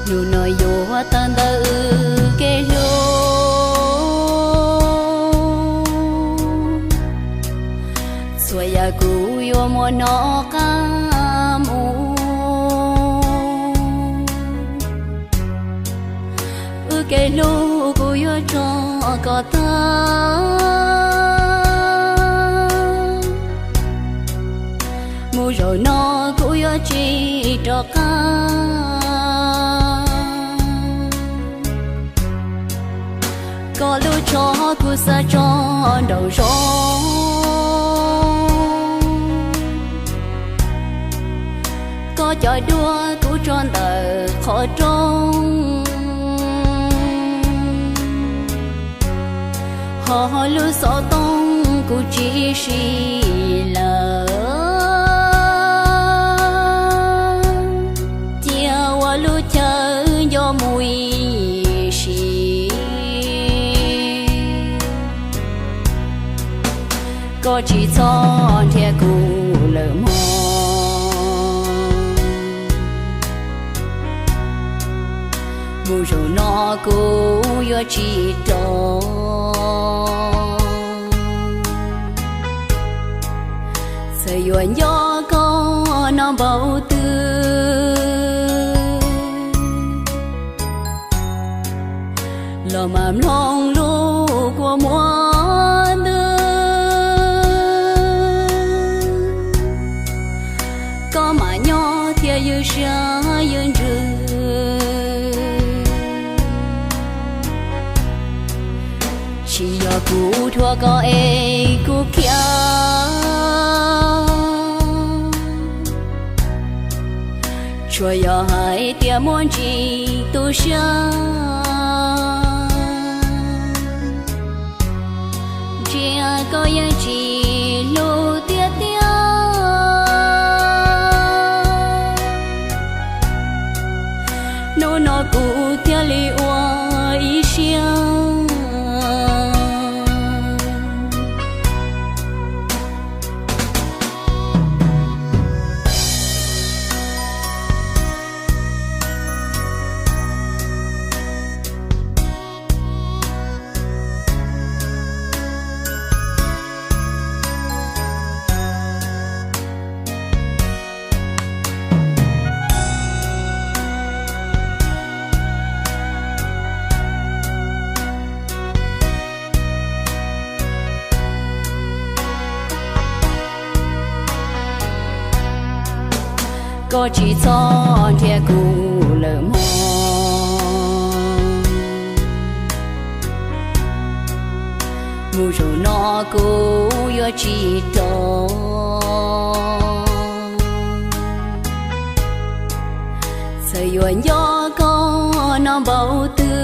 Hnub no yuav tawm ntawm wb kev hlub, txhua yam kuv yuav muab hnov qab mus. Wb kev hlub kuv yuav tso kom tag. Mus zaum no kuv yuav tsis rov qab. Koj lub tsho kuv xav tso nraum zoov, koj cov duab kuv tso ntawm qhov rooj. Ho lub xov tooj kuv tsis siv lawm, cia ua lub chaw nco mus ib sim. Koj tsis txhob nrhiav kuv lawm mog. Mus zaum no kuv yuav tsis rov. Txawm yuav nco koj no npaum twg los mam mloog lub kua muag ntws. Koj mam nyob thiab ywj siab ywj ntsws. Tsis yog kuv thuam koj es kuv khiav, tsuas yog hais tias muaj ntsis tu siab. Ntsia koj yeej tsis hlub tiag tiag. Hnub no kuv thiaj li ua ib siab. Koj tsis txhob nrhiav kuv lawm mog. Mus zaum no kuv yuav tsis rov. Txawm yuav nco koj no npaum twg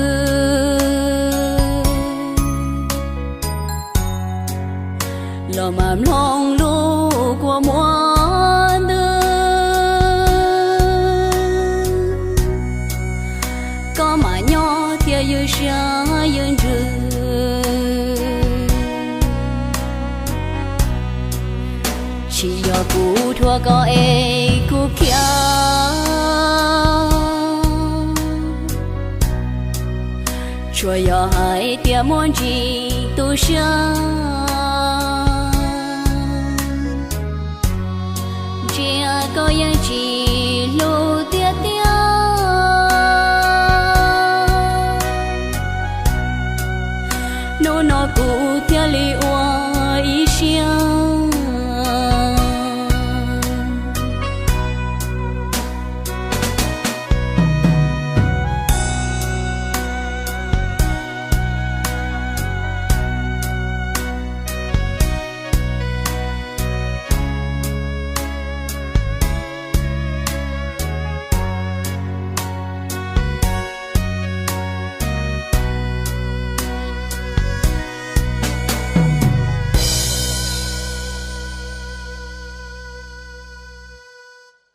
los mam mloog lub kua muag ntws. Koj mam nyob thiab ywj siab ywj ntsws. Tsis yog kuv thuam koj es kuv khiav, tsuas yog hais tias muaj ntsis tu siab. Ntsia koj yeej tsis